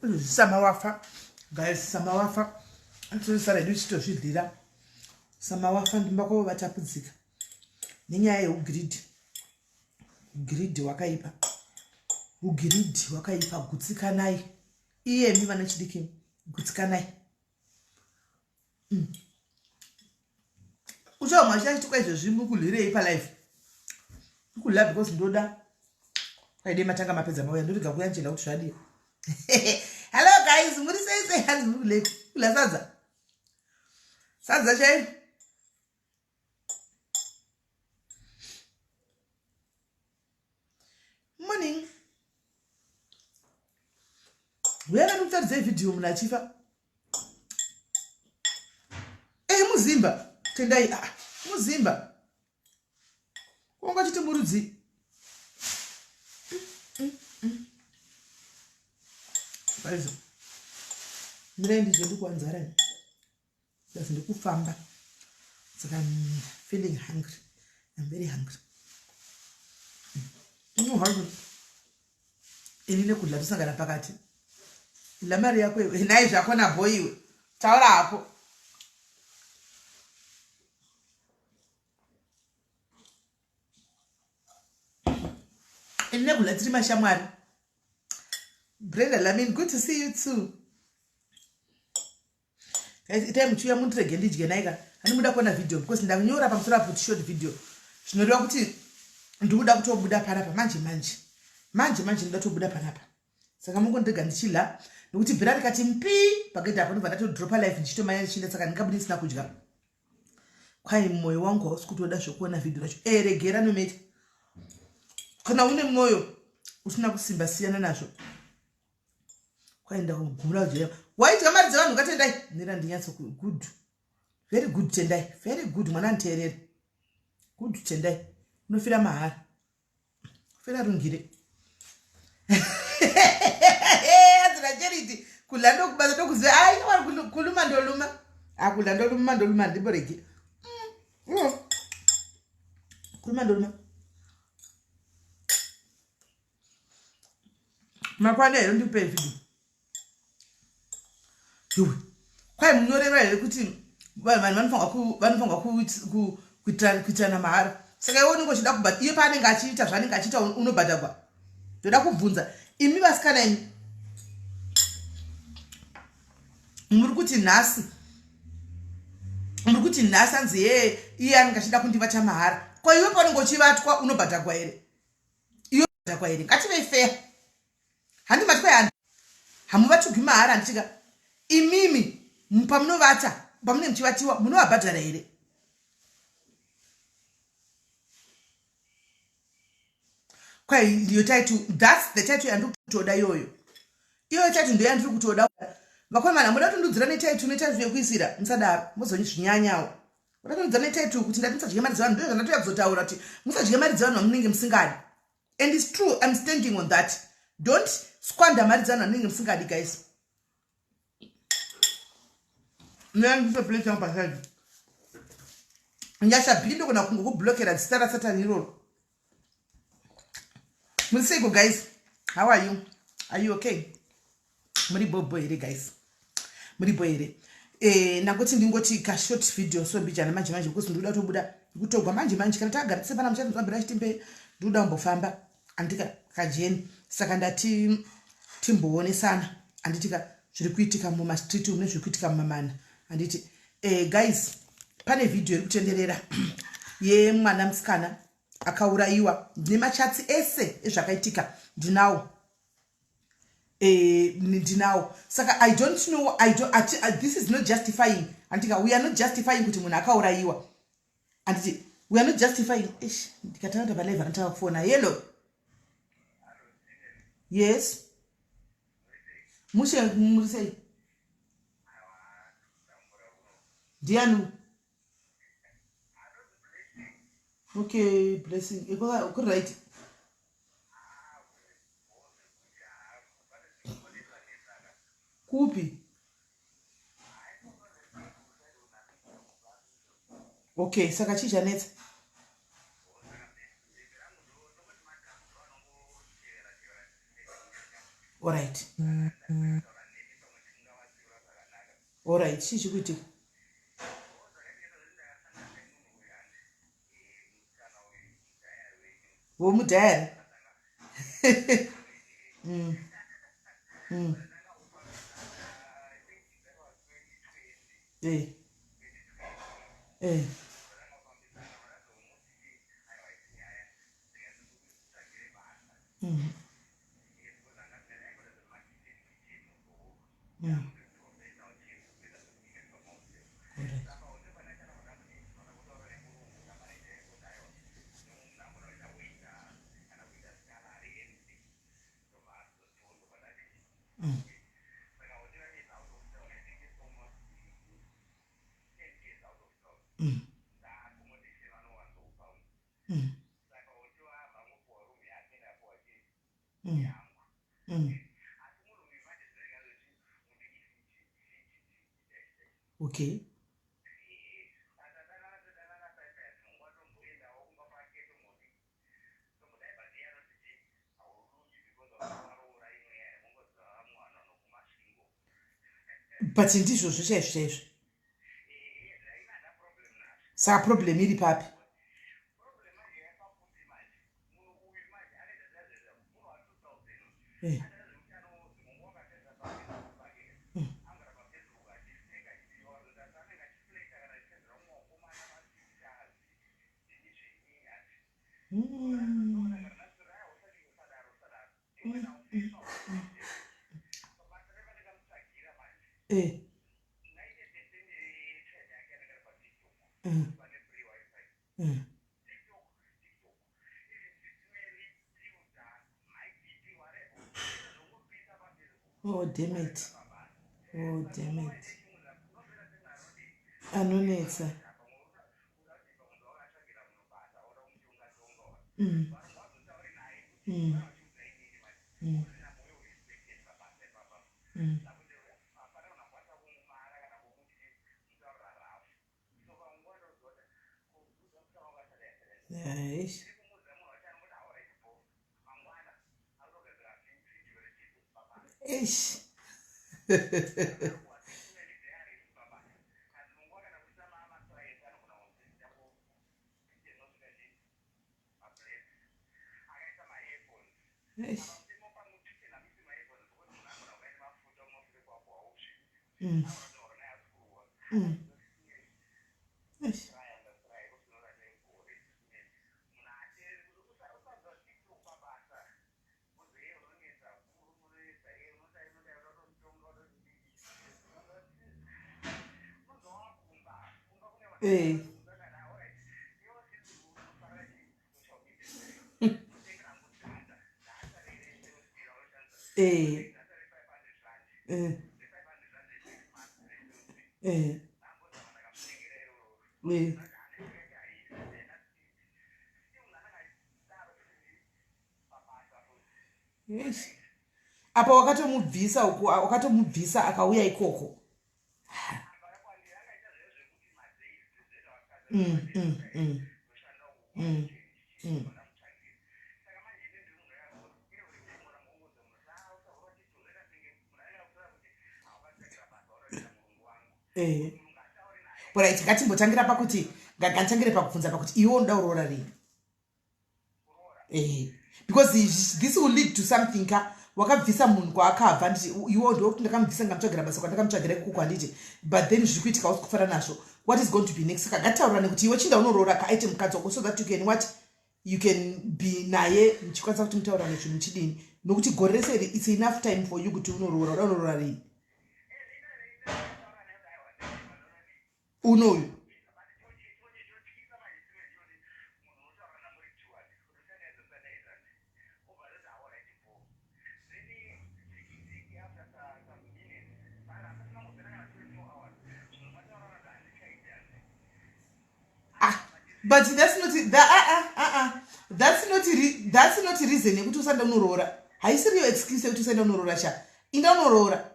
Samawafa guys, samawafa atisara hedu tichitozvidlira samawafa ndimba kwavo vatapudzika nenyaya yeugiridi. Ugiridi wakaipa, ugiridi wakaipa. Gutsikanai iyemi vana chidiki, gutsikanai. Uchaumwa chichaitika izvezvi mukulhirei palife kulha because ndoda aide matanga mapedza mauya ndorega kuyanjela kuti zvadii. Hello guys, muri sei sei? Hanzi muri kulei kula sadza, sadza chairo. Morning. Uya ndikutaridzei vhidhiyo munhu achifa. Ei muzimba tendai, ah, muzimba wanga chiti murudzi. Guys, mirai ndizvo ndikuwanzara because ndikufamba saka I'm feeling hungry. I'm very hungry. Mm. Ini nekudla tosangana pakati. Idla mari yako iwe. Nhai zvako nabho iwe. Taura hako. Ini nekudla tiri mashamwari. Brenda Lamin, good to see you too. Guys, itai muchiuya mundirege ndidye naika. Handimuda kuona video because ndanyora pamusoro apo kuti short video. Zvinoreva kuti ndikuda kutobuda panapa manje manje. Manje manje ndinoda kutobuda panapa. Saka mungondirega ndichidla nekuti bhera rikati mpi pagedhi apo ndobva ndatodropa life ndichitomanya ndichienda saka ndingabudi ndisina kudya. Kwai moyo wangu hausi kutoda zvekuona video racho. Eh, regera nometa. Kana une moyo usina kusimba siyana nazvo. Kwaenda kugura kudya. Waidya mari dzevanhu katendai. Mira ndinyatso good. Very good Tendai. Very good mwana aniteerera. Good Tendai. Unofira mahara. Fira rungire. Azira Charity kudla ndokubasa ndokuziva ai wari kuluma ndoluma. Akudla ndoluma ndoluma ndimboregi. Mm. Kuluma ndoluma. Makwana here ndikupe video. Iwe. Kwai munoreva here kuti vanhu vanofanirwa kuitirana mahara? Saka iwe unenge uchida kubhadha iye paanenge achiita zvaanenge achiita unobhadhagwa. Ndoda kubvunza imi vasikana imi muri kuti nhasi muri kuti nhasi anzi hee iye anenge achida kundivata mahara. Ko iwe paunenge uchivatwa unobhadhagwa here? Iwe unobhadhagwa here? Ngativei fair. Handi mati kwai hamuvatugwi mahara handitika imimi pamunovata pamunenge muchivatiwa munovabhadhara here? Kwai ndiyo title, that's the title yandiri kutoda iyoyo. Iyoyo title ndiyo yandiri kutoda. Vakomana muda kutondudzira netitle netitle yekuisira musadaro mozozvinyanyawo. Muda kutondudzira netitle kuti ndati musadye mari dzevanhu ndiyo zvandatoya kuzotaura kuti musadye mari dzevanhu vamunenge musingadi. And it's true, I'm standing on that. Don't squander mari dzevanhu vamunenge musingadi guys. Ndiyandise plate yangu paside. Nyasha B ndogona kungokublokera zita raSatani iroro. Muri seiko guys? How are you? Are you okay? Muri bobo here guys? Muri bo here? Eh, ndangoti ndingoti ka short video so mbijana manje manje because ndikuda kutobuda kutogwa manje manje kana tagara tese pana muchatinzwa bhera chitimbe ndikuda kumbofamba andika kajeni saka ndati timboonesana anditika zviri kuitika mumastreet umu nezviri kuitika mumamana anditi eh, guys pane vhidhiyo iri kutenderera yemwana musikana akaurayiwa. Ndine machatsi ese ezvakaitika ndinawo. Eh, ndinawo saka I don't know, I don't, this is not justifying andika we are not justifying kuti munhu akaurayiwa anditi we are not justifying. Ish, ndikatanga kuti palive anotanga kufona. Hello, yes mushe muri sei? Ndiani? Okay, Blessing kuri right. Kupi? Okay, saka chii chanetsa? Alright. Orit, chii chikuitika? Womudhayari. Eh. Eh. All right. Okay. But ndizvozvo chaizvo chaizvo. Saka problem iri papi? Eh. Eh. Oh, damn it. Oh, damn it. Anonetsa. Eish. Eish. Eish. Eish. Eh. Eh. Eh. Eh. Eh. Yes. Apa wakatomubvisa uku, wakatomubvisa akauya ikoko. Eh. Right, ngatimbotangira pakuti nganditangire pakubvunza pakuti iwe unoda kuroora rini? Eh. Because this will lead to something ka. Wakabvisa munhu kwaakabva, nditi iwe ndokuti ndakamubvisa, ndikamutsvagira basa kwandakamutsvagira ikoko, handiti? But then zviri kuitika usi kufara nazvo. What is going to be next? Saka ngatitaurane kuti iwe chinda unoroora ka aite mukadzi wako, so that you can what, you can be naye muchikwanisa kuti mutaurane zvinhu muchidini, nokuti gore rese iri, it's enough time for you kuti unoroora. Uda unoroora rini unoyu? Ah, but that's not the, ah, ah, ah, ah. That's not reason yekuti usaenda unoroora. Haisiriyo excuse yekuti usaenda unoroora. Sha, inda unoroora.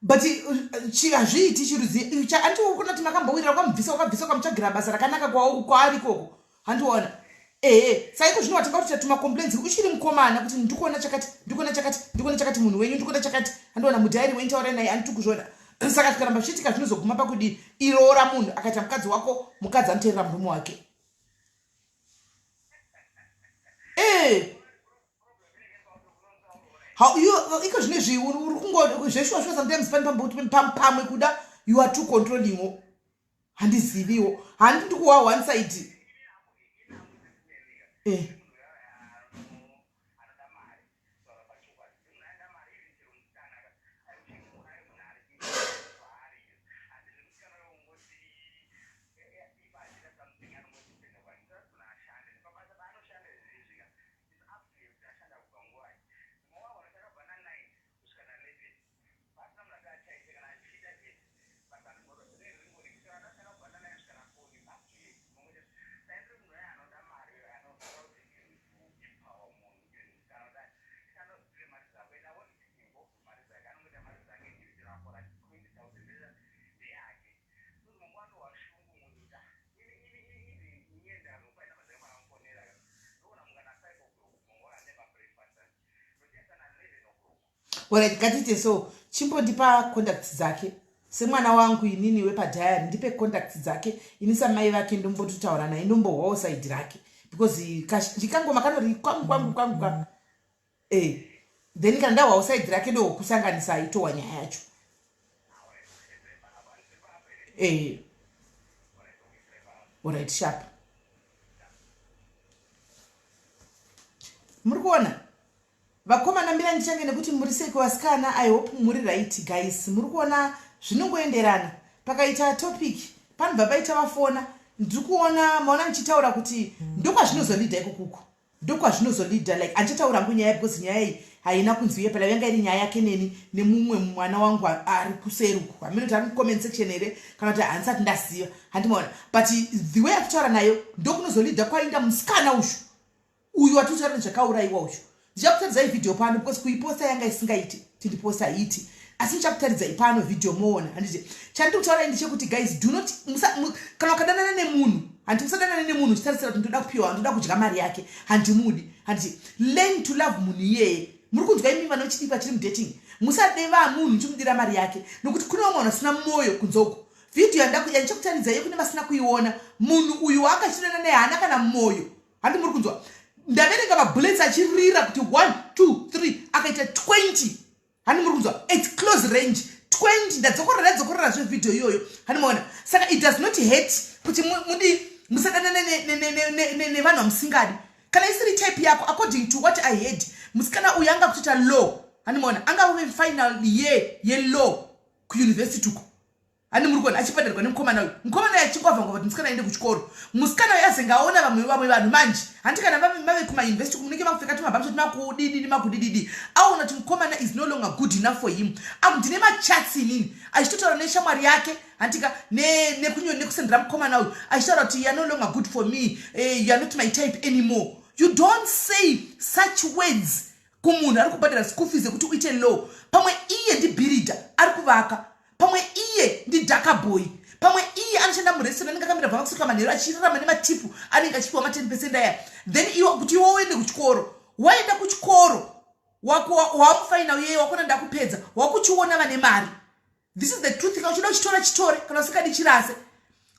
But hazviiti chirudzi. Handiona kuti makambowirira, ukamubvisa, wakabvisa, ukamutsvagira basa rakanaka kwaari ikoko, handiona. Ehe, saiko zvino watanga kutoita tumacomplaints uchiri mukomana kuti ndikuona chakati, ndikuona chakati, ndikuona chakati munhu wenyu, ndikuona chakati, andiona mudhairi wenyu taurai naye anditi kuzviona. Saka zvikaramba zvichiitika zvinozoguma pakudii? Iroora munhu akaita mukadzi wako, mukadzi anoteerera murume wake. Eh. How you iko zvine zvi uri kungo zveshuwa shuwa sometimes pane pamwe kuda you are too controlling wo. Handiziviwo. Handi ndikuwa one side. Eh. Alright, ngatite so chimbondipa contacts dzake semwana wangu inini wepadhayari ndipe contacts dzake ini samai vake ndombototaura naye ndombohwawo saidi rake because kangoma kanori kwangu kwangu kwangu kwangu eh then kana ndahwawo saidi rake ndokusanganisa itowa nyaya yacho eh alright sharp muri kuona Vakomana mira ndichange nekuti muri sei kuvasikana I hope muri right guys muri kuona zvinongoenderana pakaita topic panobva paita vafona ndiri kuona maona ndichitaura kuti ndokwazvinozolida ikokuko ndokwazvinozolida like andichataura hangu nyaya because nyaya iyi haina kunzi pela yanga iri nyaya yake neni nemumwe mwana wangu ari kuseri uku hameno kuti ari mucomment section here kana kuti handisati ndaziva handimaona but the way akutaura nayo ndokunozolida kwainda musikana uyu Uyu watitaura nezvakauraiwa uyu ndichakutaridzai video pano because kuiposta yanga isingaiti tindiposta haiti asi ndichakutaridzai pano video moona handiti chandiri kutaurai ndechekuti guys do not musa, mu, kana ukadanana nemunhu hanti musadanana nemunhu uchitarisira kuti ndoda kupiwa ndoda kudya mari yake handimudi handiti learn to love munhu iyeye muri kunzwa imi vana vechidiki vachiri mudating musade va munhu uchimudira mari yake nokuti kune vamwe vanhu vasina mwoyo kunze uko vhidhiyo yandichakutaridzai kune vasina kuiona munhu uyu waakachirana naye haana kana mwoyo Handi muri kunzwa? Ndaverenga mabullets achirira kuti 1 2 3 akaita 20. Handi muri kunzwa? It's close range. 20 ndadzokorora ndadzokorora zve video iyoyo. Handi maona? Saka it does not hurt kuti mudi musadanane nevanhu vamusingadi. Kana isiri type yako according to what I heard, musikana uyu anga kutoita law. Handi maona? Anga ave final year ye law kuuniversity uko. Handi muri kuona achibhadharwa nemukomana uyu. Mukomana uyu achingwavha ngwavha kuti musikana aende kuchikoro. Musikana uyu azenge aona vamwe vamwe vanhu manje. Handi kana vave mave kumauniversity kumunenge makupfeka tumabhamsha tumakudididi makudididi. Aona kuti mukomana is no longer good enough for him. Aku ndine machats inini. Achitotaura neshamwari yake handika ne nekunyo nekusendera mukomana uyu. Achitaura kuti you are no longer good for me. Eh, you are not my type anymore. You don't say such words kumunhu ari kubhadhara school fees yekuti uite law. Pamwe iye ndibhiridha ari kuvaka. Pamwe iye ndidhaka boy pamwe iye anoshanda murestaurant anenge akamira bva kusvika manheru achirarama nematipu anenge achipiwa ma 10 percent aya then iwe kuti iwe uende kuchikoro waenda kuchikoro wamufaina uye wakona ndakupedza wakuchiona vane mari this is the truth kana uchida kuchitora chitore kana usingadi chirase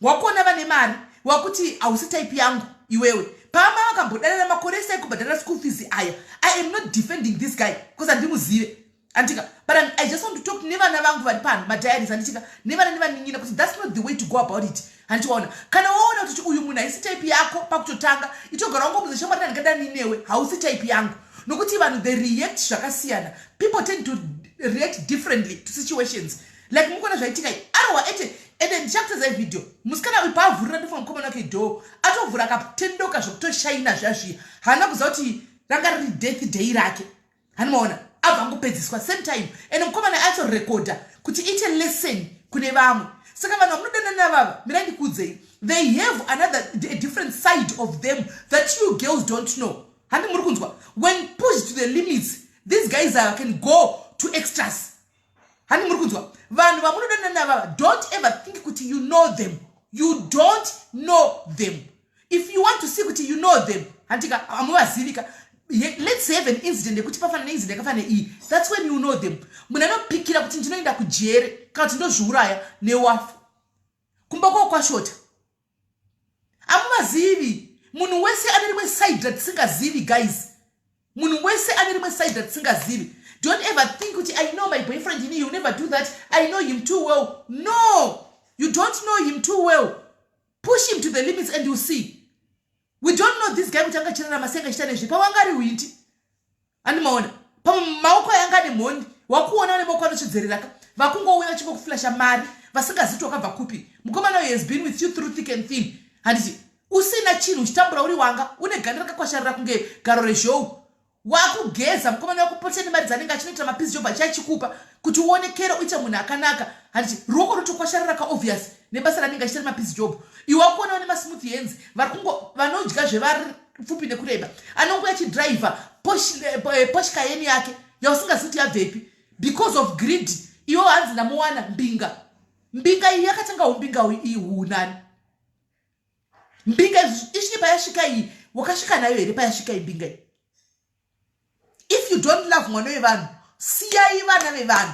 wakuona vane mari wakuti hausi type yangu iwewe pama vakambodanana makore ese aikubhadhara school fees aya i am not defending this guy because handimuzive Andika, but I'm, I just want to talk nevana vangu vari pano madiaries anditika nevana nevanin'ina kuti that's not the way to go about it handichiwaona kana waona kuti uyu munhu haisi type yako pakutotanga itogara wangomuza shamwari ndandingadani newe hausi type yangu nokuti vanhu they react zvakasiyana people tend to react differently to situations like mukuona zvaitika iyi arohwa ete ende ndichakutadzai video musikana uyu paavhurira ndofunga mukomana wake door atovhura akatendoka zvekutoshaina zviya zviya haana kuziva kuti ranga riri death day rake Hani maona abva angopedziswa same time and mukomana acho recorda kuti ite lesson kune vamwe. Saka vanhu vamunodanana navava mirai ndikuudzei they have another a different side of them that you girls don't know. Handi muri kunzwa when pushed to the limits these guys are, can go to extras. Handi muri kunzwa vanhu vamunodanana navava don't ever think kuti you know them. You don't know them. If you want to see kuti you know them, handika hamuvazivika. Let's have an incident yekuti pafana neincident yakafana iyi, that's when you know them. Munhu anopikira kuti ndinoenda kujere kana kuti ndozviuraya newafu, kumba kwao kwashota, hamuvazivi. Munhu wese ane rimwe side ratisingazivi, guys. Munhu wese ane rimwe side ratisingazivi. Don't ever think kuti I know my boyfriend ini, you never do that, I know him too well. No, you don't know him too well. Push him to the limits and you see. We don't know this guy kuti angachirarama sei, angachiita nezvi pawanga ari hwindi. Andimaona pamwe maoko ayanga nemhondi, wakuona nemaoko anochidzereraka, vakungouya vachingokuflasha mari vasingazivi wakabva kupi. Mukomana uyu has been with you through thick and thin, handiti? Usina chinhu, uchitambura, uri wanga une ganda rakakwasharira kunge garo rezhou, wakugeza. Mukomana wakupotsa nemari dzanenge achinoitira mapiece job, achiachikupa kuti uonekere uite munhu akanaka, handiti? Ruoko rutokwasharira kaobvious nebasa ranenge achiita nemapiece job. Iwe wakuonawo nemasmooth hands, vari kungo vanodya zvevari pfupi nekureba, anongoya achidhiraivha Porsche Cayenne yake yausingazivi kuti yabvepi because of greed. Iwo hanzi ndamuwana mbinga. Mbinga iyi yakatanga umbinga iyi hunani? Mbinga isvike payasvika iyi, wakasvika nayo here payasvika iyi mbinga iyi? If you don't love mwana wevanhu, siyai vana vevanhu.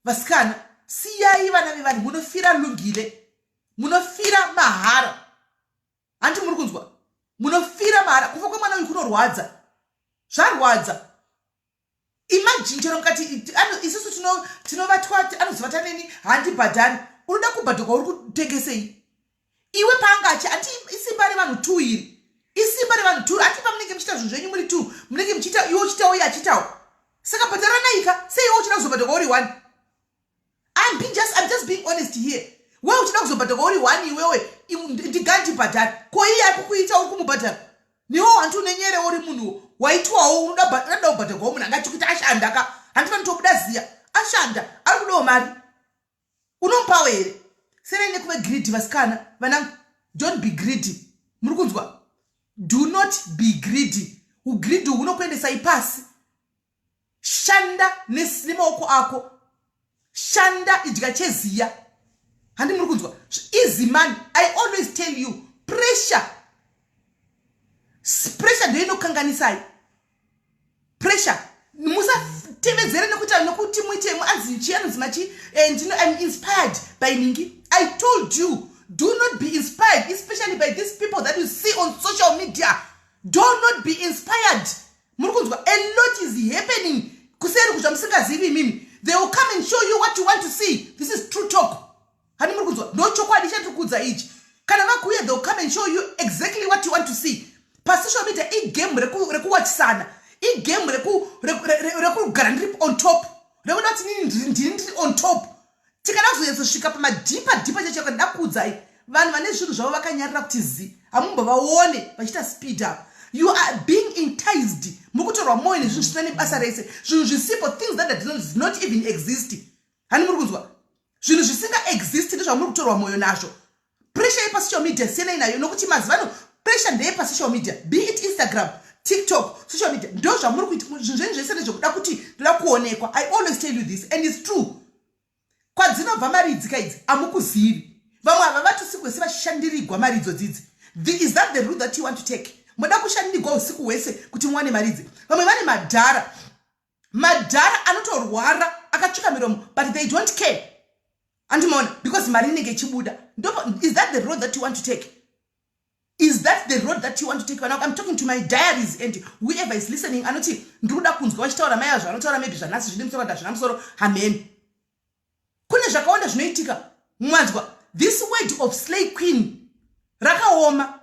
Vasikana, siyai vana vevanhu. Munofira Lungile, munofira mahara, handi muri kunzwa? Munofira mahara. Kufa kwemwana uyu kunorwadza, zvarwadza. Imagine chero mukati isusu tinovatwa, anozovata neni, handibhadhari. Unoda kubhadharwa uri kutengesei iwe? Paanga achi handi isimba revanhu two iri, isimba revanhu two. Hati pamunenge muchiita zvinhu zvenyu muri two, munenge muchiita iwe uchiitawo, iye achiitawo, saka bhadharanaika. Sei iwe uchida kuzobhadharwa uri one? I'm just being honest here. We uchida kuzobhadharwa uri one iwewe, ndigandibhadhari ko iye ari kukuita uri kumubhadhara? Niwo hanti une nyere, uri munhu waitwawo, unoda kubhadharwawo. Munhu angati kuti ashanda ka, handifani tobuda ziya, ashanda, ari kudawo mari, unomupawo here? Serei nekuve greedy, vasikana vanangu. Don't be greedy, muri kunzwa? Do not be greedy. Ugreedy hunokuendesai pasi. Shanda nemaoko ako, shanda, idya cheziya, handi muri kunzwa? Easy money. I always tell you, pressure, pressure ndo inokanganisai. Pressure musatevedzere nekuti nekuti muite anzi chi, anonzi machi ndino I'm inspired by ningi. I told you, do not be inspired, especially by these people that you see on social media. Do not be inspired, muri kunzwa? A lot is happening kuseri kuzvamusingazivi imimi. They will come and show you what you want to see. This is true talk, hani muri kunzwa? Ndo chokwadi chatiri kuudza ichi. Kana vakuuya, they will come and show you exactly what you want to see pasocial media. Igame rekuwachisana, igame rekugara ndiri on top, rekuda kuti nini ndini ndiri on top. Tikada kuzonyatsosvika pamadeeper deeper chacho, ndakuudzai, vanhu vane zvinhu zvavo vakanyarira kuti zi, hamumbovaone vachiita speed up. You are being enticed, muri kutorwa mwoyo nezvinhu zvisina nebasa rese, zvinhu zvisipo, things that do not even exist, hani muri kunzwa? Zvinhu zvisingaexist ndezvamuri kutorwa mwoyo nazvo. Pressure yepasocial media, siyanai nayo, nokuti mazuva ano pressure ndeyepasocial media, be it Instagram, TikTok, social media. Ndo zvamuri kuita zvinhu zvenyu zvese ndezvekuda kuti ndoda kuonekwa. I always tell you this and it's true. Kwadzinobva mari idzi kaidzi hamukuzivi. Vamwe ava vati usiku hwese vachishandirigwa mari idzo dzidzi. Is that the route that you want to take? Muda kushandirigwa usiku hwese kuti muwane mari idzi? Vamwe vane madhara, madhara anotorwara akatsvuka miromo, but they don't care, andimaona? Because mari inenge ichibuda. Is that the road that you want to take? Is that the road that you want to take? Vana, I'm talking to my diaries and whoever is listening anoti ndiri kuda kunzwa vachitaura mai azvo anotaura, maybe zvanhasi zvine musoro, ndazvina musoro, hameni. Kune zvakawanda zvinoitika, mwanzwa? This word of slay queen rakaoma.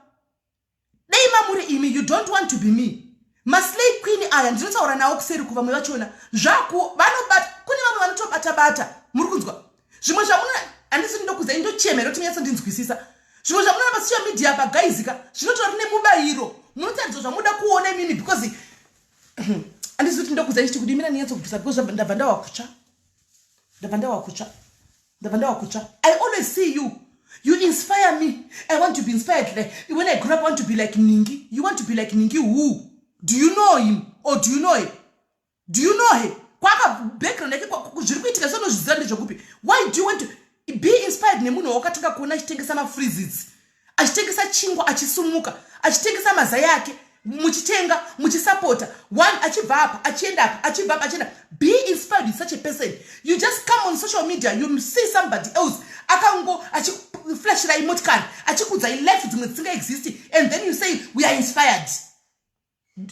Dai mamuri imi, you don't want to be me. Maslay queen aya ndinotaura nawo kuseri kuvamwe vachona zvaku vanobata, kune vamwe vanotobata bata, muri kunzwa? Zvimwe zvamunoona, handisi ndokuzai, ndochemera kuti munyatsondinzwisisa. Zvimwe zvamunoona pasocial media pagaizika zvinotori nemubayiro, munotaridzwa zvamuda kuona imimi, because handisi kuti ndokuzai chiti kuti imina ndinyatsokubvisa, because ndabva ndawa kutsva, ndabva ndawa kutsva, ndabva ndawa kutsva. I always see you, you inspire me. I want to be inspired. Like when I grow up, I want to be like Ningi. You want to be like Ningi who? Do you know him or do you know him? Do you know her? Kwaka background yake, zviri kuitika zvinozviziva ndezvekupi? Why do you want to be inspired nemunhu wawakatanga kuona achitengesa mafreezits? Achitengesa chingwa, achisumuka, achitengesa mazai ake, muchitenga, muchisapota. One achibva apa, achienda apa, achibva apa, achienda. Be inspired with such a person. You just come on social media, you see somebody else akango achiflashirai motikari, achikudzai life dzimwe dzisingaexisti, and then you say, "We are inspired."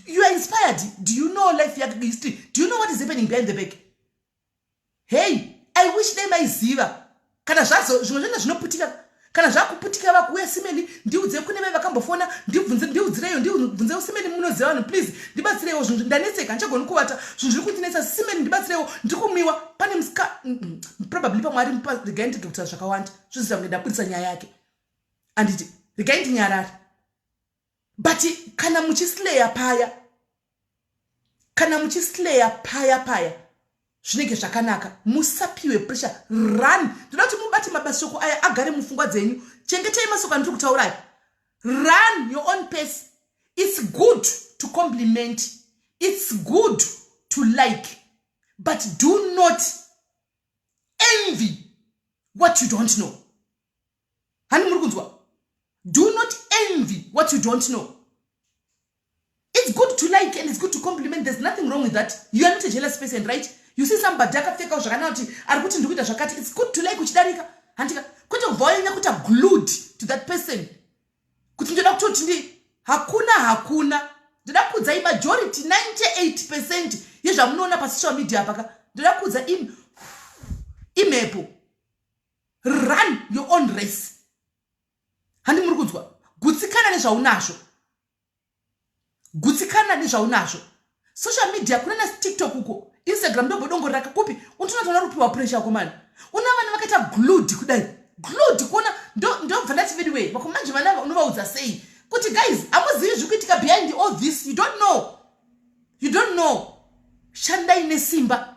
You are inspired? Do you know life yake history? Do you know what is happening behind the back? Hey, I wish dai maiziva. Kana zvazo zvimwe zvona zvinoputika, kana zvakuputika, vakuuya, "Simeli, ndiudze kune vai vakambofona, ndibvunze, ndiudzireyo, ndibvunze Simeli, munoziva vanhu, please ndibatsireiwo, zvinhu ndanetseka, ndichagoni kuvata, zvinhu zviri kundinetsa, Simeli, ndibatsireiwo, ndiri kumiwa pane musika." Probably pamwe ari, regai ndirege kutaura zvakawanda, zviziva kunge ndabudisa nyaya yake, anditi? Regai ndinyarare. But kana muchisleya paya, kana muchisleya paya paya, zvinenge zvakanaka. Musapiwe pressure. Run. Ndoda kuti mubate mabasoko aya, agare mupfungwa dzenyu. Chengetei masoko andiri kutaurayo. Run your own pace. It's good to compliment, it's good to like, but do not envy what you don't know. Hani muri kunzwa? Do not envy what you don't know. It's good to like and it's good to compliment. There's nothing wrong with that. You are not a jealous person, right? You see somebody akapfekawo zvakanaka, kuti ari kuti ndiri kuita zvakati, it's good to like uchidarika, handika? Kwete kubva wanyanya kuita glued to that person, kuti ndoda kutoti ndi hakuna, hakuna. Ndoda kuudzai, majority, 98% yezvamunoona pasocial media paka, ndoda kuudza, imhepo. Run your own race. Handi muri kunzwa? Gutsikana nezvaunazvo, gutsikana nezvaunazvo. Social media, kuna naTikTok uko, Instagram, ndombodongorera kupi, unotoona rupiwa pressure komani. Una vana vakaita glued kudai, glued kuona. Ndobva ndati, "Anyway, vakomanje, vana unovaudza sei kuti, guys, hamuzivi zviri kuitika behind all this? You don't know, you don't know." Shandai nesimba,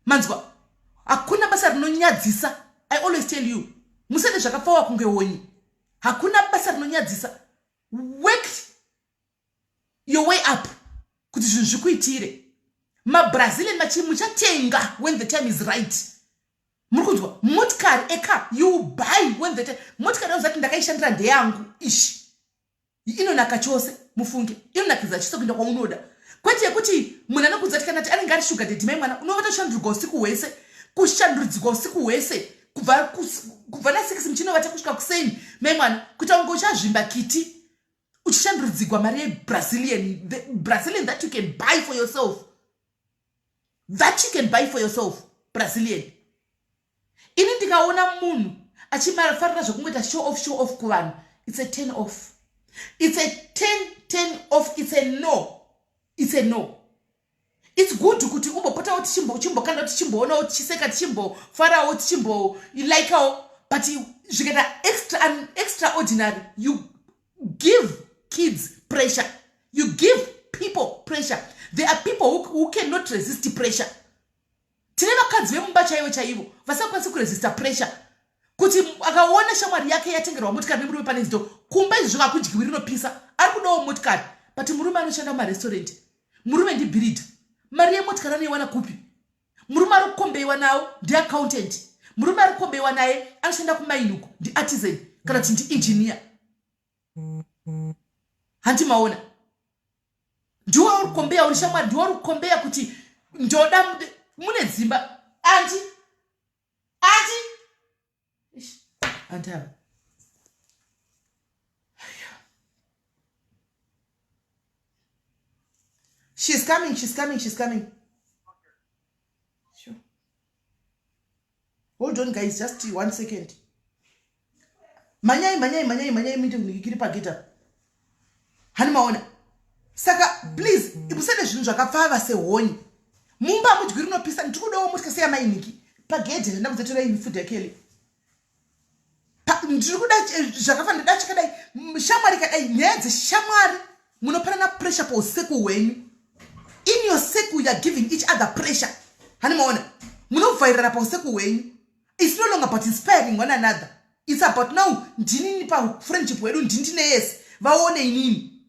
manzwa? Hakuna basa rinonyadzisa. I always tell you, musade zvakapfawa kunge honyi. Hakuna basa rinonyadzisa. Work your way up kuti zvinhu zvikuitire. MaBrazilian machi muchatenga when the time is right. Muri kunzwa? Motikari eka, you buy when the time. Motikari yauzati ndakaishandira, ndeyangu, ishi inonaka chose, mufunge, inonakidza chose kuenda kwaunoda, kwete yekuti munhu anokudza ti kana ti anenge ari sugar daddy. Mai mwana, unovata kushandurwa usiku hwese, kushanduridzirwa usiku hwese, kubva na6 muchinovata kusvika kuseni, mai mwana, kuita kunge uchazvimba kiti, uchishanduridzigwa mari yeBrazilian. The Brazilian that you can buy for yourself, that you can buy for yourself, Brazilian. Ini ndikaona munhu achifarira zvekungoita show off, show off kuvanhu, it's a 10 off, it's a 10 10 off, it's a no, it's a no. It's good kuti umbopotawo, tichimbokanda, tichimboonawo, tichiseka, tichimbofarawo, tichimbolikawo, but zvikaita extra, extraordinary, you give kids pressure, you give people pressure. There are people who cannot resist pressure. Tine vakadzi vemumba chaivo chaivo vasingakwanisi kuresista pressure, kuti akaona shamwari yake yatengerwa motikari nemurume pane zito kumba, izvi zvakakudyiwi rinopisa, ari kudawo motikari, but murume anoshanda mumarestaurant, murume ndibuilder, mari yemotikari anoiwana kupi? Murume ari kukombeiwa nawo ndiaccountant, murume ari kukombeiwa naye anoshanda kumainuku, ndiartisan kana kuti ndiengineer. Handi maona? Ndiwo uri kukombeya, uri shamwari, ndiwo uri kukombeya kuti ndoda. Mune dzimba, andi andi andi ava. She's coming, she's coming, she's coming. Sure. Hold on, guys, just one second. Manyai, manyai, manyai, manyai, mite kiri pageta. Hani maona? Saka please, musade zvinhu zvakapfava sehonyi. Mumba mudyi rinopisa, ndiri kudawo mutya seyamainiki pagedhe, ndakudzotorai food yakeli, ndiri kuda zvakafanira, da chakadai, shamwari kadai. Nyaya dzeshamwari, munopanana pressure pausiku hwenyu. In your circle, you are giving each other pressure. Hani maona? Munovhairana pausiku hwenyu. It's no longer about inspiring one another. It's about now, ndinini pafriendship hwedu, ndindine yese, vaone inini,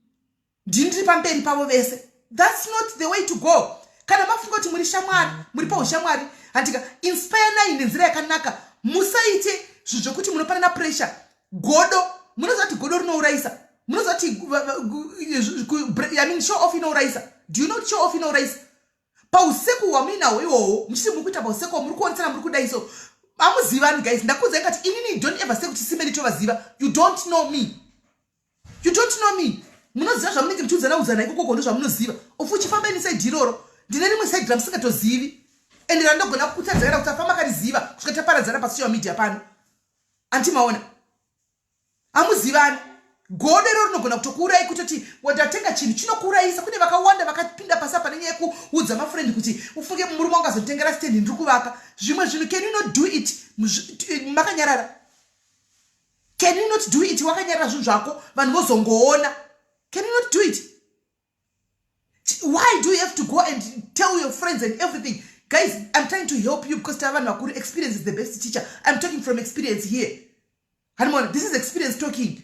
ndini ndiri pamberi pavo vese. That's not the way to go. Kana mafunga kuti muri shamwari, muri paushamwari, handika, inspire nai nenzira yakanaka. Musaite zvinhu zvokuti munopanana pressure, godo. Munoziva kuti godo rinourayisa? Munoziva kuti, I mean, show off inourayisa? Do you know kuti show off inourayisa? Pauseku hwamuinahwo ihwohwo, muchiti muri kuita pauseku, muri kuonesana, muri kudai so, hamuzivani guys. Ndakuudzai kati inini don't ever say kuti simeni tovaziva. You don't know me, you don't know me. Munoziva zvamunenge muchiudzana udzana ikokoko, ndo zvamunoziva. Of uchifamba ini side iroro, ndine rimwe side ramusingatozivi, ende randogona kukutadzira kuti afamba akariziva kusvika taparadzana pasocial media pano. Antimaona, hamuzivani. Godo iro rinogona kutokuurai, kutoti wadatenga chinhu chinokuurayisa. Kune vakawanda vakapinda pasi apa nenyaya yekuudza mafriend kuti ufunge murume wangu azonditengera stand, ndiri kuvaka zvimwe zvinhu. Can you not do it makanyarara? Can you not do it wakanyarara zvinhu zvako, vanhu vozongoona? Can you not do it? Why do you have to go and tell your friends and everything? Guys, I'm trying to help you because tava vanhu vakuru. Experience is the best teacher. I'm talking from experience here. Hanimona, this is experience talking.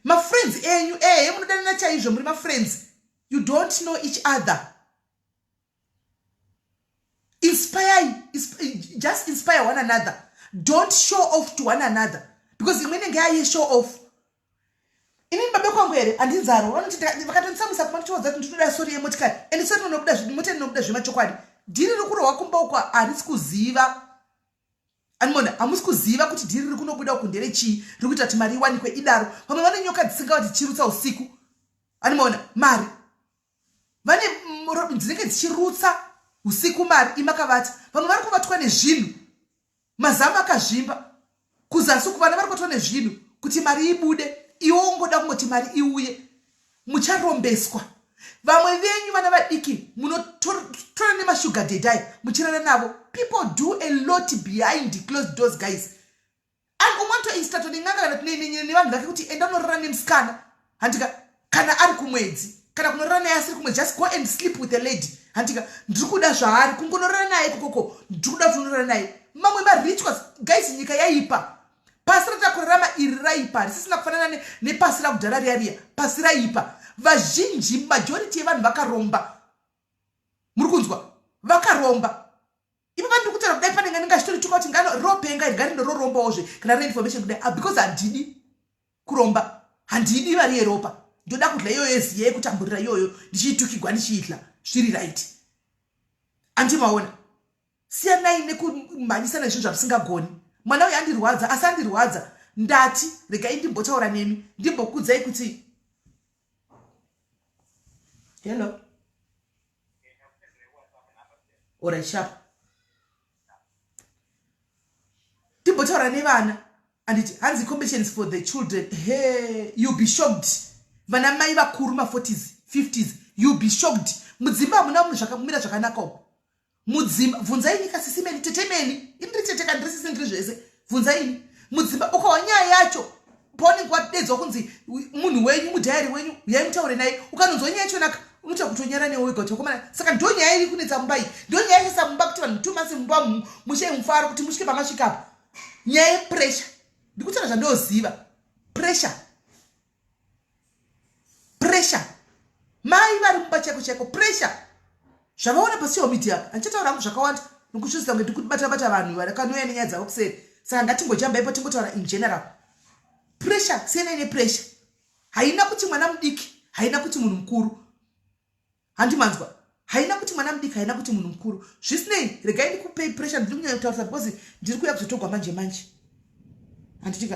Mafriends enyu, ehe, munodanana chaizvo, muri mafriends, you don't know each other. Inspire, just inspire one another. Don't show off to one another, because imwe inenge yaye show off. Inini babe kwangu here, handinzaro. Vanoti vakatonditsamwisa kuma, ndichivaudza kuti ndinoda sorry yemotikari, ende sorry inobuda, mota inobuda zvemachokwadi. Dhiri riri kurohwa kumba uko harisi kuziva. Animona, hamusi kuziva kuti dhiri riri kunobuda uku nderechii, riri kuita kuti mari iwanikwe idaro. Vamwe vane nyoka dzisingava dzichirutsa usiku. Animona, mari vane dzinenge dzichirutsa usiku, mari imakavata. Vamwe vari kuvatwa nezvinhu, mazamu akazvimba kuzasi uku, vana vari kuvatwa nezvinhu kuti mari ibude. Iwe ungoda kungoti mari iuye, mucharombeswa. Vamwe venyu vana vadiki munotora nemashuga daddy muchirara navo. People do a lot behind closed doors, guys. And umwe anotoinstructwa nen'anga kana nevanhu vake kuti enda unorara nemusikana, handika, kana ari kumwedzi, kana kunorara naye asiri kumwedzi. Just go and sleep with a lady, handika, ndiri kuda zvaari kungonorara naye kokoko, ndiri kuda kuti unorara naye. Mamwe marituals, guys, nyika yaipa. Pasi ratakurarama iri raipa, risisina kufanana nepasi rakudhara riya riya. Pasi raipa. Vazhinji, majority yevanhu vakaromba. Muri kunzwa? Vakaromba. Ipo pandiri kutaura kudai, panenge ndingachitorituka kuti ngano ropenga iri, garindororombawozve kana rine information kudai. Ah, because handidi kuromba, handidi mari yeropa. Ndoda kudla iyoyo yeziya yekutamburira iyoyo, ndichiitukigwa, ndichiidla zviri right. Andimaona, siyanai nekumhanyisana zvinhu zvamusingagoni. Mwana uyu andirwadza, asi andirwadza. Ndati regai ndimbotaura nemi, ndimbokudzai kuti hello. Alright, sharp. Timbotaura nevana, anditi? Hanzi competitions for the children. He, you'll be shocked. Vana mai vakuru, ma40s, 50s, you'll be shocked. Mudzimba hamuna munhu zvakamira zvakanaka uko mudzimba. Bvunzai nyika, sisimeni, tetemeni. Ini ndiri tete, kana ndiri sisi, ndiri zvese. Bvunzaini mudzimba. Ukawa nyaya yacho paunenge wadedzwa kunzi munhu wenyu, mudhayari wenyu, uyai mutaure naye, ukanonzwa nyaya yachonaka, unoita kutonyara newe wega kuti vakomana, saka ndo nyaya iri kunetsa mumba iyi, ndo nyaya yaisa mumba kuti vanhu 2 months mumba mushe mufaro kuti musvike pamasvika apa. Nyaya yepressure, ndikutaura zvandoziva. Pressure, pressure. Mai vari mumba chaiko chaiko, pressure. Zvavaona pasocial media apa, handichataura hangu zvakawanda nokuzvizisa kunge ndikubata bata vanhu vakanouya nenyaya dzavo kuseri. Saka ngatingojamba ipo, tingotaura in general. Pressure, siyanai nepressure. Haina kuti mwana mudiki, haina kuti munhu mukuru. Handimanzwa, haina kuti mwana mudiki, haina kuti munhu mukuru. Zvisinei, regai ndikupei pressure. Ndiri kunyanya kutaurisa because ndiri kuuya kuzotogwa manje manje, handitika?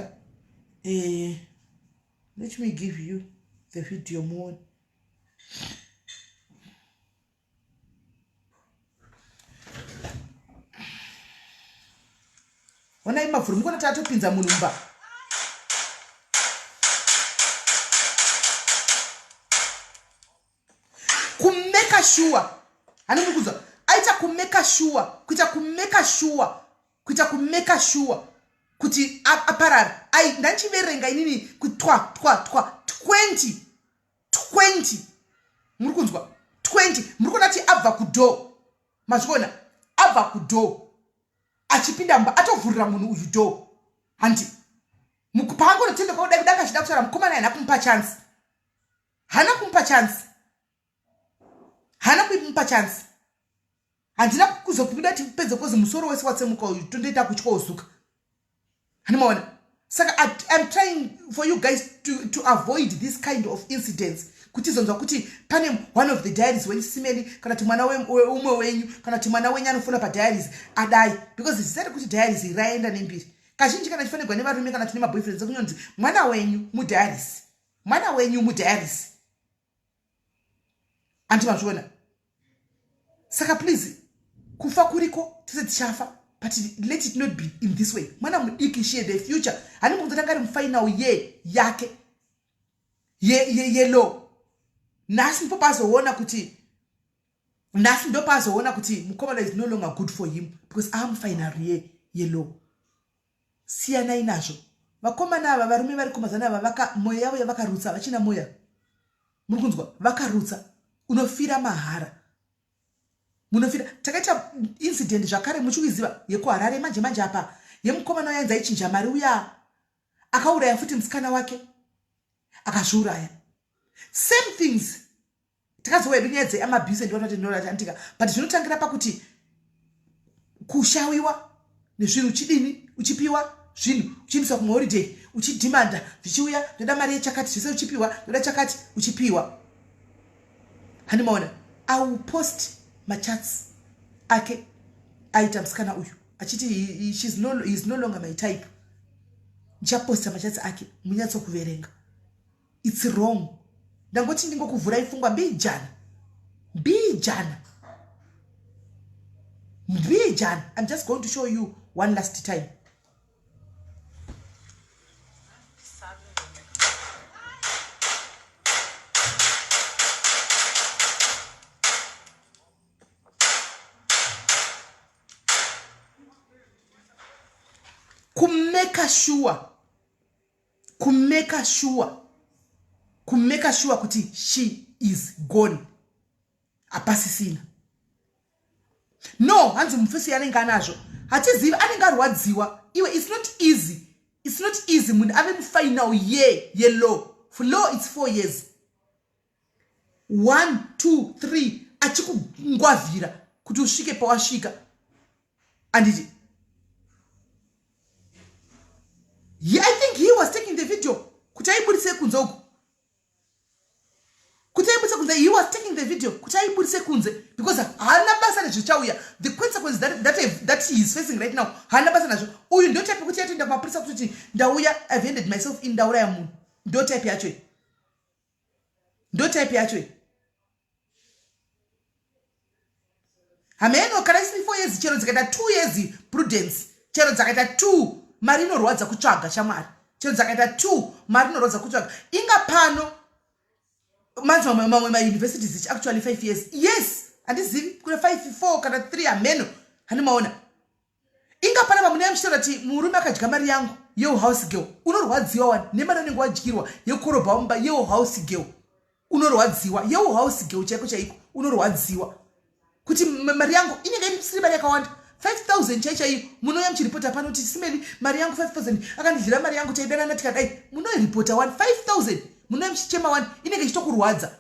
Let me give you the video muone. Onai mavhuru, mukuona tatopinza munhu mumba. Kumeka sure, hani muri kunzwa? Aita kumeka sure, kuita kumeka sure, kuita kumeka sure kuti aparara. Ai, ndandichiverenga inini kuti twa twa twa 20 20. Muri kunzwa? 20. Muri kuona kuti abva kudoor? Mazviona, abva kudoor achipinda mumba, atovhurira munhu uyu door, handi? Paangonotendeka kudai, kudanga achida kutaura, mukomana haana kumupa chance, haana kumupa chance, haana kumupa chance. Handina kuzokuda tipedze kozi musoro wese watsemuka uyu, tondoita kutya uzuka. Handimaona. Saka I'm trying for you guys to avoid this kind of incidents, kuti izonzwa kuti pane one of the diaries wenyu, Simeli, kana kuti mwana weumwe wenyu, kana kuti mwana wenyu anofona padiaries adai, because zvisati kuti diaries raenda nembiri. Kazhinji kana chifanirwa nevarume kana tine maboyfriends, ekunyonzi mwana wenyu mudiaries, mwana wenyu mudiaries, anti mazviona? Saka please, kufa kuriko, tese tichafa, but let it not be in this way. Mwana mudiki, she the future. Handimbokuzotanga ari mufinal year yake yelaw. Nhasi ndipo pazoona kuti, nhasi ndo pazoona kuti mukomana is no longer good for him because amufinal year yelaw. Siyanai nazvo, vakomana ava. Varume vari kumazana ava, mwoyo yavo yavakarutsa, vachina moya. Muri kunzwa? Vakarutsa, unofira mahara, munofira. Takaita incident zvakare, muchikuiziva, yekuHarare manje manje apa, yemukomana wayanzi aichinja mari uya, akauraya futi musikana wake, akazviuraya. Same things. Takazouya hedu nyaya dzeamabuse ndioandika, but zvinotangira pakuti kushawiwa nezvinhu, uchidini, uchipiwa zvinhu, uchiendeswa kumaholiday, uchidhimanda, zvichiuya, ndoda mari yechakati, zvese uchipiwa, ndoda chakati, uchipiwa. Handimaona? I will post machats ake aita musikana uyu achiti he is no longer my type. Ndichaposta machats ake munyatsokuverenga. It's wrong. Ndangoti ndingokuvhurai pfungwa mbijana mbijana mbijana. I'm just going to show you one last time. Kumeka sure, kumeka sure, kumeka sure kuti she is gone, hapasisina. No, hanzi mufisi anenge anazvo, hatizivi, anenge arwadziwa iwe. It's not easy, it's not easy. Munhu ave mufinal year yelaw. For law it's 4 years, one, two, three, achikungwavhira kuti usvike pawasvika, anditi? I think he was taking the video kuti aiburise kunze uku, kuti aibudise kunze. He was taking the video kuti aibudise kunze because haana basa nezvichauya, the consequence that he is facing right now, haana basa nazvo. Uyu ndo type kuti yatoenda kumapurisa kutoti ndauya, I've handed myself in, ndauraya munhu. Ndo type yacho, ndo type yacho. Hameno kana isiri 4 years, chero dzikaita 2 years, Prudence, chero dzakaita two, mari inorwadza kutsvaga, shamwari. Chero dzakaita two, mari inorwadza kutsvaga. Inga pano manzi mamwe mauniversities ichi actually 5 years. Yes, handizivi kuna five, four kana three, hameno. Handimaona? Inga pana vamunee muchitaura kuti murume akadya mari yangu yeuhouse girl, unorwadziwa wani nemari anenge wadyirwa yekorobha mumba yeuhouse girl. Unorwadziwa yeuhouse girl chaiko chaiko, unorwadziwa kuti mari yangu inenge isiri mari yakawanda, 5000 chai chaiyo. Munouya muchiripota pano kuti Simeli, mari yangu 5000, akandidyira mari yangu, taidanana tikadai. Munoiripota 1 5000, munouya muchichema 1, inenge ichitokurwadza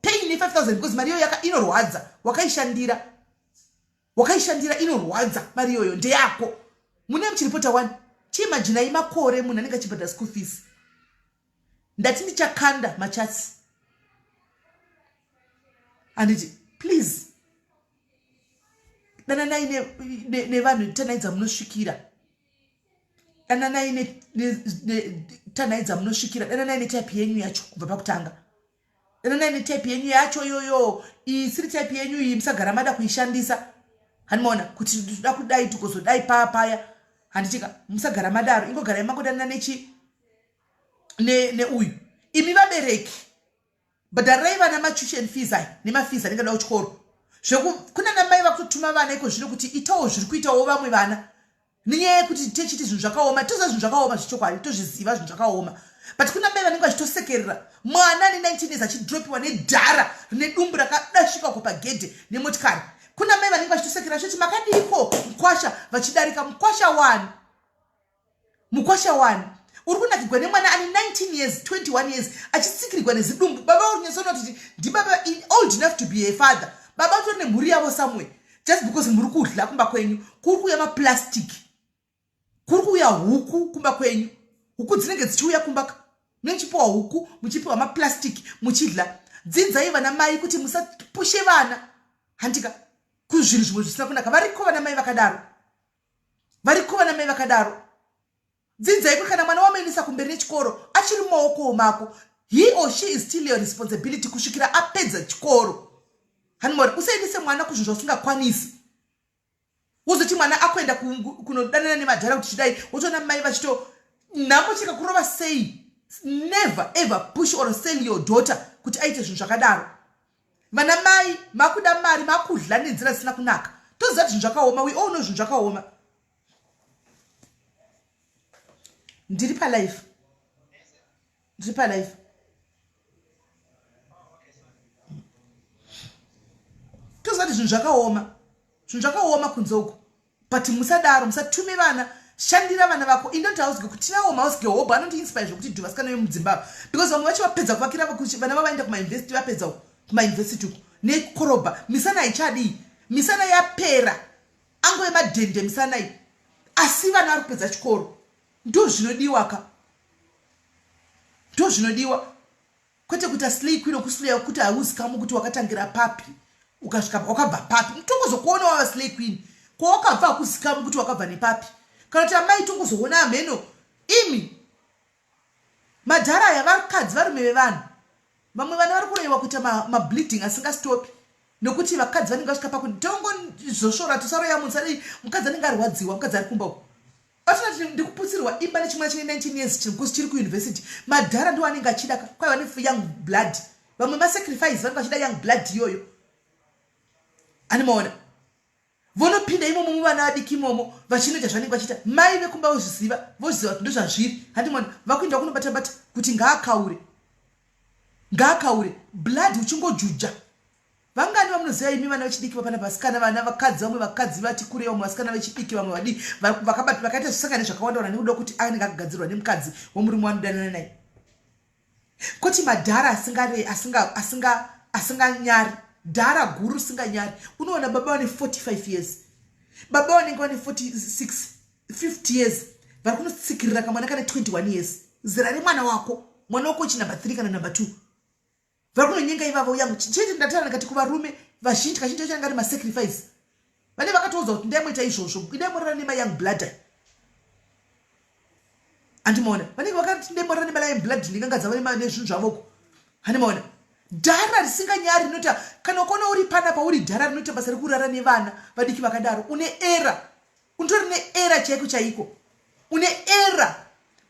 pain ne5000 because mari iyoyo inorwadza. Wakaishandira, wakaishandira, inorwadza mari iyoyo, ndeyako. Munouya muchiripota 1. Chiimajinai makore munhu anenge achibhadhara school fees. Ndati ndichakanda machats, handiti? Please, dananai nevanhu, tanhai dzamunosvikira, dananai, tanhai dzamunosvikira, dananai netype yenyu yacho kubva pakutanga. Dananai netype yenyu yacho iyoyo. Isiri type yenyu iyi, musagara mada kuishandisa. Handimaona kuti toda kudai, tikozodai paya paya, handitika? Musagara madaro, ingogarai mangodanana nechi neuyu. Imi vabereki, bhadharirai vana matuition fees aya nemafees anenge ada kuchikoro. Kuna namai vakutotuma vana iko zvino kuti itawo zviri kuitawo vamwe vana, nenyaya yekuti techiti zvinhu zvakaoma. Toziva zvinhu zvakaoma zvechokwadi, tozviziva zvinhu zvakaoma, but kuna mai vanenge vachitosekerera mwana ane 19 years achidropiwa nedhara rine dumbu rakadasvika uko pagedhe nemotikari. Kuna mai vanenge vachitosekerera zvoti makadiko mukwasha, vachidarika mukwasha wani, mukwasha wani uri kunakigwa nemwana ane 19 years, 21 years, achitsikirigwa nezidumbu. Baba urinyatsoona kuti ndibaba old enough to be a father, baba vatori nemhuri yavo somewhere. Just because muri kudya kumba kwenyu, kuri kuuya maplastic, kuri kuuya huku kumba kwenyu, Huku dzinenge dzichiuya kumba ka. Muchipiwa huku, muchipiwa maplastic muchidla. Dzidzai vana mai kuti musapushe vana. Handika kuzvinhu zvimwe zvisina kunaka. Variko vana mai vakadaro. Variko vana mai vakadaro. Dzidzai kuti kana mwana wamuendesa kumberi nechikoro achiri mumaokowo mako. He or she is still your responsibility kusvikira apedza chikoro. Hanimora usaendese mwana kuzvinhu zvausingakwanisi. Wozoti mwana akuenda kunodanana nemadhara kuti chidai wotoona mai vachito nhamo chikakurova sei. Never ever push or sell your daughter kuti aite zvinhu zvakadaro. Vana mai makuda mari makudla nenzira dzisina kunaka. Toziva kuti zvinhu zvakaoma, we all know zvinhu zvakaoma. Ndiri palife. Ndiri palife. Toziva kuti zvinhu zvakaoma. Zvinhu zvakaoma kunze uko. But musadaro, musatume vana. Shandira vana vako. Indoti house girl, kuti tinawo mahouse girl hobho anoti inspire zvekuti dhu vasikana vemudzimba ava. Because vamwe vacho vapedza kuvakira vana vavaenda kumauniversity vapedza uko kumauniversity uko nekorobha. Misana haichadii. Misana yapera. Angove madhende misana iyi. Asi vana vari kupedza chikoro. Ndozvinodiwa ka. Ndozvinodiwa. Kwete kuita slay queen okusleya kuti hauzikamwi kuti wakatangira papi ukasvika wakabva papi mutongozokuona wava slay queen kwawakabva hakuzikamwi kuti wakabva nepapi kana kuti amai tongozoona amheno imi madhara aya vakadzi varume vevanhu vamwe vana vari kuroyiwa kuita mableeding ma asingastopi nokuti vakadzi vanenge vasvika pakuti tongozosvora tisaroya munhu sadii mukadzi anenge arwadziwa mukadzi ari kumba uko Atinati ndikuputsirwa imba nechimwana chine 19 years chinokosi chiri kuuniversity. Madhara ndiwo anenge achida ka kwaiva ne young blood. Vamwe masacrifice vanenge vachida young blood iyoyo. Ani maona? Vonopinda imomo muvana vadiki imomo vachinoita zvanenge vachiita. Mai vekumba vozviziva, voziva kuti ndozvazviri. Handi maona? Vakuenda kunobata bata kuti ngaakaure. Ngaakaure. Blood uchingojuja. Vangani vamunoziva imi vana vechidiki vapana vasikana vana vakadzi vamwe vakadzi vati kurei vamwe vasikana vechidiki vamwe vadii vakabata vakaita zvisangane zvakawanda wana nekuda kuti anenge akagadzirwa nemukadzi wemurume wanodanana naye koti madhara asingare asinga asinga asinganyari dhara guru risinganyari unoona baba vane 45 years baba vanenge vane 46 50 years vari kunotsikirira kamwana kane 21 years zera remwana wako mwana wako chinumber 3 kana number 2 vari kunonyenga ivavo yangu chete ndataura ndikati kuvarume vazhinji kazhinji kacho anga ari masacrifice vane vakatoudzwa kuti ndai moita izvozvo idai morara nemayoung blood andimaona vanenge vakati ndai morara nemayoung blood ndinganga dzavo nezvinhu zvavoko handimaona dhara risinganyari rinoita kana ukaona uri panapa uri dhara rinoita basa rekurara nevana vadiki vakadaro une era Unotori ne error chaiko chaiko. Une error.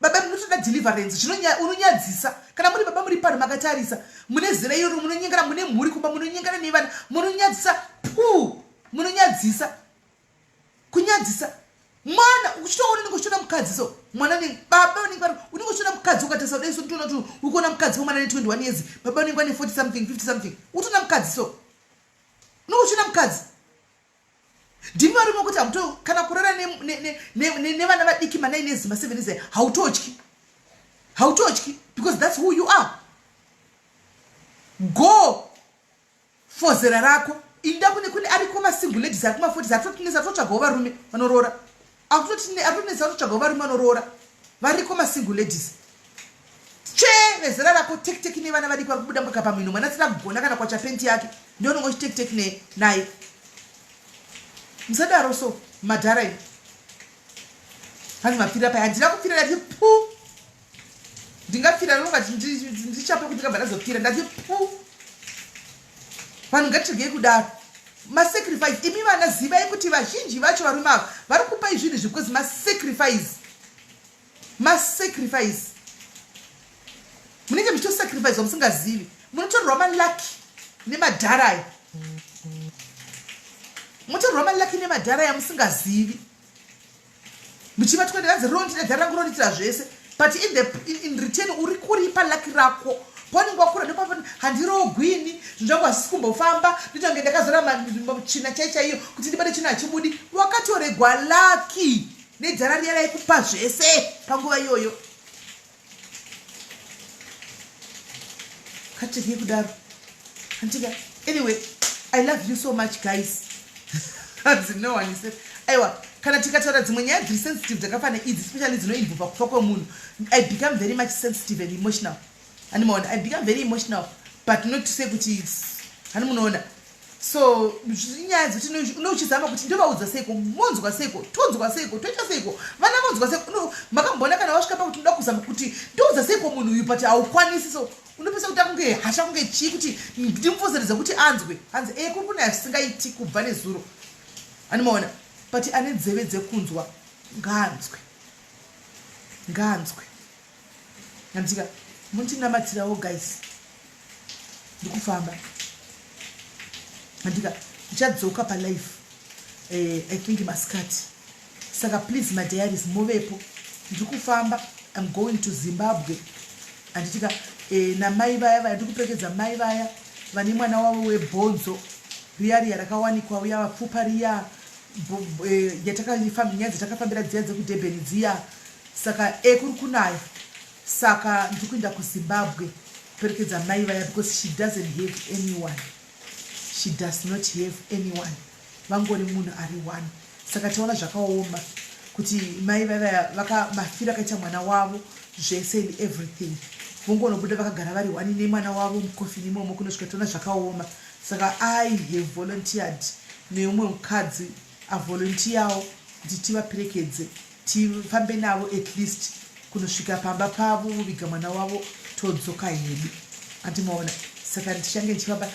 Baba munotoda deliverance zvino unonyadzisa. Kana muri baba muri pano makatarisa mune zera iroro munonyengera mune mhuri kumba munonyengera nevana munonyadzisa puu munonyadzisa kunyadzisa mwana uchitoona unenge uchitoona mukadzi so mwana ne baba unenge vari unenge uchitoona mukadzi ukatarisa kudai so unotoona kuti ukuona mukadzi wemwana ne 21 years baba unenge vane 40 something 50 something utoona mukadzi so unenge uchiona mukadzi Ndimi varume kuti hamuto kana kurara nevana vadiki manai nezima seven years hautotyi. Hautotyi because that's who you are. Go for zera rako. Inda kune kune ariko masingle ladies ari kuma 40s atotinetsa atotsvagawo varume vanoroora. Akutotinetsa atotsvagawo varume vanoroora. Variko masingle ladies. Tsvee vezera rako tek tek nevana vadiki vari kubuda mukaka pamhino mwana asina kugona kana kwacha penti yake ndiye unonge uchitek tek naye. Musadaro so madhara imi. Hanzi mapfira pai handina kupfira ndati pu. Ndingapfira ndinonga ndichape kuti ndingabva ndazopfira ndati pu. Vanhu ngatiregei kudaro. Masacrifice imi vana zivai kuti vazhinji vacho varume ava vari kupai zvinhu izvi because masacrifice. Masacrifice. Munenge muchitosacrifice musingazivi. Munotorerwa malucky nemadhara aya. Munotorerwa malucky nemadhara aya musingazivi. Muchibatwa nevanzi rinondiita dhara rangu rinondiitira zvese. But in the in, in return uri kuripa lucky rako. Paunenge wakura ndopapa handiroogwini zvinhu zvangu hazvisi kumbofamba ndoita kunge ndakazora tsvina chai chaiyo kuti ndibate chino hachibudi. Wakatoregwa lucky. Nedzara riya raikupa zvese panguva iyoyo. Katirye kudaro. Antika. Anyway, I love you so much guys. Hanzi no one is safe. Aiwa, kana tikataura dzimwe nyaya dziri sensitive dzakafanana idzi, especially dzinoinvolva kufa kwemunhu, I become very much sensitive and emotional. Hani maona, I become very emotional, but not to say kuti, hani munoona. So nyaya dzekuti unochizama kuti ndovaudza seiko, monzwa seiko, tonzwa seiko, toita seiko, vana vonzwa seiko. Makamboona kana wasvika pakuti unoda kuzama kuti ndoudza seiko munhu uyu, but haukwanisi. So unopesa kuti akunge hasha, kunge chii, kuti ndimupfoseredze kuti anzwe. Hanzi e kuri kunaya zvisingaiti kubva nezuro. Animaona, but ane nzeve dzekunzwa ngaanzwe, ngaanzwe. Andika mundinamatirawo, guys. Ndikufamba, andika ndichadzoka palive, I think masikati. Saka please, madiaries, muvepo. Ndiri kufamba, I'm going to Zimbabwe, handitika? Namai vaya vaya, ndiri kuperekedza mai vaya vane mwana wavo webhonzo riya riya rakawanikwa uya, vapfupa riya, nyaya dzatakafambira dziya dzekuDurban dziya. Saka kuri kunaya, saka ndiri kuenda kuZimbabwe kuperekedza mai vaya because she doesn't have anyone, she does not have anyone. Vangori munhu ari one. Saka taona zvakaoma kuti mai vavaya mafiro akaita mwana wavo, zvese and everything, vongonobuda vakagara vari one nemwana wavo mukofini imomo kunosvika. Toona zvakaoma. Saka I have volunteered neumwe mukadzi avolunteerwo kuti tivaperekedze, tifambe navo at least kunosvika pamba pavo, voviga mwana wavo, todzoka hedu. Andimaona, saka ndichange ndichifamba,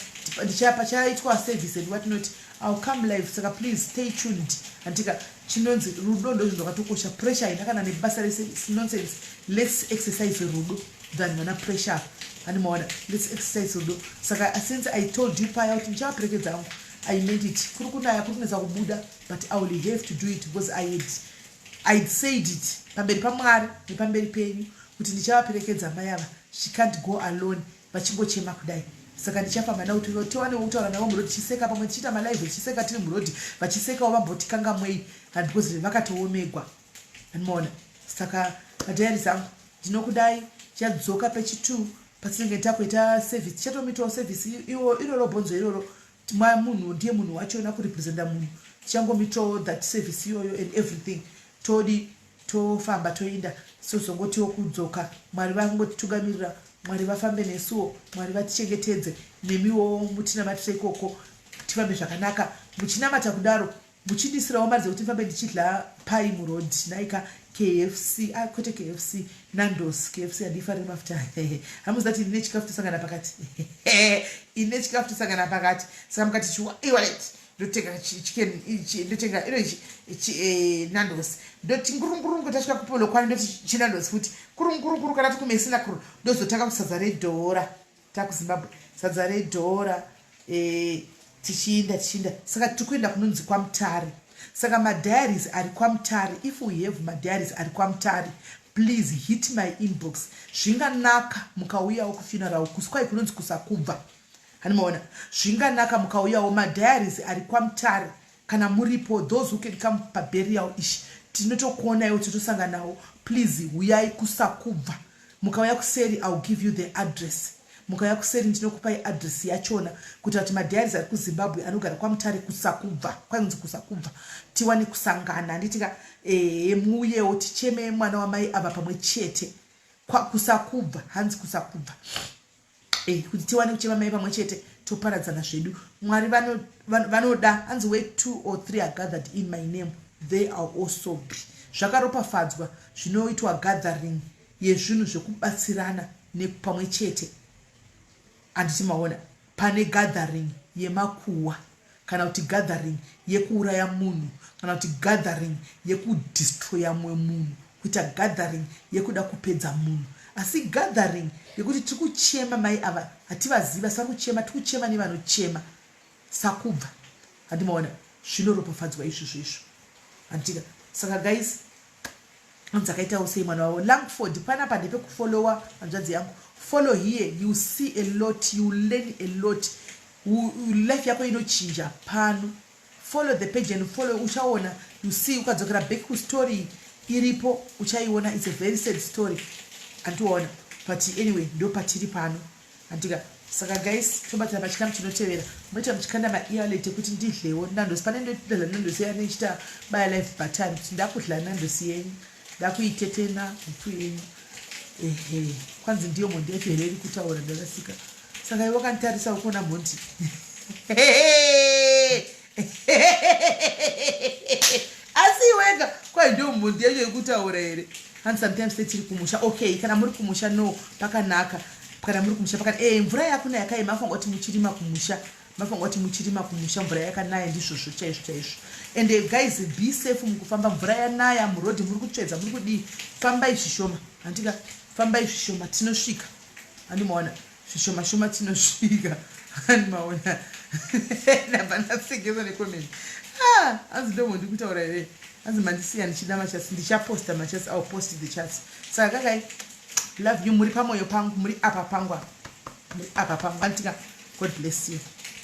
pachaitwa service and what not, I'll come live. Saka please stay tuned, andika? Chinonzi rudo ndo zvinhu zvakatokosha. Pressure haina kana nebasa rese, nonsense. Let's exercise rudo than vana pressure. Andimaona, let's exercise rudo. Saka since I told you paya kuti ndichavaperekedza hangu, I meant it. Kuri kunaya, kuri kunetsa kubuda, but I will have to do it because I'd said it pamberi paMwari nepamberi penyu kuti ndichavaperekedza mai ava. She can't go alone vachingochema kudai. Saka ndichafamba navo, tiwanewo kutaura navo murodhi, tichiseka pamwe, tichiita malive tichiseka tiri murodhi, vachisekawo, vambotikangamwei, and because vakatoomegwa. Andimaona, saka madiaries angu, ndinokudai. Tichadzoka pechi2 patinenge takuita service. Tichatomitawo service iroro, bhonzo iroro, munhu ndiye munhu wachona kurepresenta munhu. Tichangomitawo that service iyoyo and everything, todi tofamba, toenda. Sozongotiwo kudzoka, Mwari vangotitungamirira, Mwari vafambe nesuwo, Mwari vatichengetedze, nemiwo mutinamatire ikoko, tifambe zvakanaka. Muchinamata kudaro, muchidisirawo mari dzekuti ndifambe ndichidya pai murodhi naika KFC. Ah, kwete KFC, Nandos. KFC handifariri mafuta. Hamuziva kuti ine chikafu tosangana pakati, ine chikafu tosangana pakati. Saka mukati chiwa e-wallet, ndotenga chicken, ndotenga ino Nandos, ndoti ngurungurungu. Tasvika kuPolokwane, ndoti chiNandos futi, kurungurunguru. Kana ti kuMessina kuru, ndozotanga kusadza redhora. TakuZimbabwe, sadza redhora, tichiinda, tichiinda. Saka tiri kuenda kunonzi kwaMutare. Saka madiaries ari kwaMutare, if we have madiaries ari kwaMutare, please hit my inbox. Zvinganaka mukauyawo kufuneral kuswai kunonzi Kusakubva. Hanimaona, zvinganaka mukauyawo, madiaries ari kwaMutare. Kana muripo, those who can come paburial ishi, tinotokuonaiwo, totosanganawo. Please uyai Kusakubva. Mukauya kuseri, I will give you the address. Mukauya kuseri, ndinokupai address yachona kuitira kuti madiaries ari kuZimbabwe anogara kwaMutare, Kusakubva, kwainzi Kusakubva, tiwane kusangana. Handitika? Muuyewo ticheme mwana wamai ava pamwe chete. Kusakubva, hanzi Kusakubva, kuti tiwane kuchema mai pamwe chete, toparadzana zvedu. Mwari vanoda hanzi, "Where two or three are gathered in my name, they are also be." Zvakaropafadzwa zvinoitwa gathering yezvinhu zvekubatsirana pamwe chete. Handiti maona, pane gathering yemakuhwa, kana kuti gathering yekuuraya munhu, kana kuti gathering yekudestroya mumwe munhu, kuita gathering yekuda kupedza munhu. Asi gathering yekuti tiri kuchema mai ava, hativaziva, asi vari kuchema, tiri kuchema nevanochema Sakubva. Handimaona, zvinoropafadzwa izvozvo izvo, handitika? Saka guys, anzi akaitawo sei mwana wavo Langford? Panapa ndepekufollowa, hanzvadzi yangu. Follow here, you see a lot, you learn a lot, life yako inochinja pano. Follow the page and follow, uchaona, you see. Ukadzokera back kustory iripo, uchaiona. It's a very sad story, andiona. But anyway, ndo patiri pano, andika? Saka guys, tobatana pachikamu chinotevera. Moita muchikanda maearlet ekuti ndidlewo Nandos. Pane ndodla Nandos yanichita baya live button kuti ndakudla Nandos yenyu, ndakuitetena hupfu yenyu. Ehe, kwanzi ndiyo mhondi yacho here iri kutaura? Ndarasika. Saka iwe wakanditarisa ukuona mhondi. Asi iwega kwai ndiyo mhondi yacho iri kutaura here? And sometimes tiri kumusha. Okay, kana muri kumusha, no, pakanaka. Kana muri kumusha pakanaka. Mvura yakuna yakaima, mafanira kuti muchirima kumusha. Mafanira kuti muchirima kumusha, mvura yakanaya, ndizvozvo chaizvo chaizvo. And guys, be safe mukufamba. Mvura yanaya murodhi, muri kutsvedza, muri kudii, fambai zvishoma, handika? Fambai zvishoma, tinosvika, handimaona? Zvishoma shoma tinosvika, handimaona? Ndabva ndasekesa necomment. Ah, hanzi ndomo ndi kutaura here? Hanzi mandisiya ndichida machats. Ndichaposta machats, I'll post the chats. Saka kakai, love you. Muri pamwoyo pangu, muri apa pangu apa, muri apa pangu, anditika? God bless you.